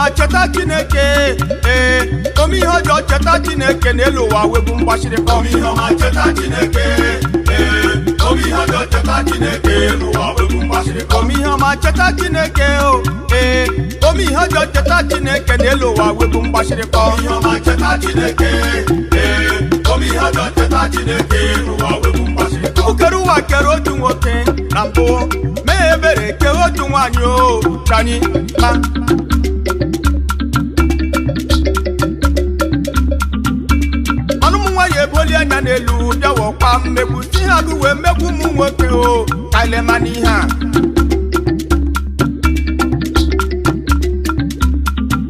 Ọma cheta Chineke. Ee, ome ihe ọjọọ, cheta Chineke n'elu ụwa webụ mgbachirịkọ. Ome ihe ọma, cheta Chineke. Ee, ome ihe ọjọọ, cheta Chineke n'ụwa wegbu mgbasịrịkọ. Ome ihe ọma, cheta Chineke o. Ee, ome ihe ọjọọ, cheta Chineke n'elu ụwa webụ mgbachirịkọ. Ome ihe ọma, cheta Chineke. Ee, ome ihe ọjọọ, cheta Chineke n'ụwa wegbu mgbasịrịkọ. Chukwu kere ụwa, kere otu nwoke na mbụ, mee ebere, kee otu nwaanyị o chanyị ma ọnụ ụmụ nwaanyị eboli anya n'elu bịawọkwa mmegbu si ha gụ wee megbu ụmụ nwoke o ka ilema n'ihe a.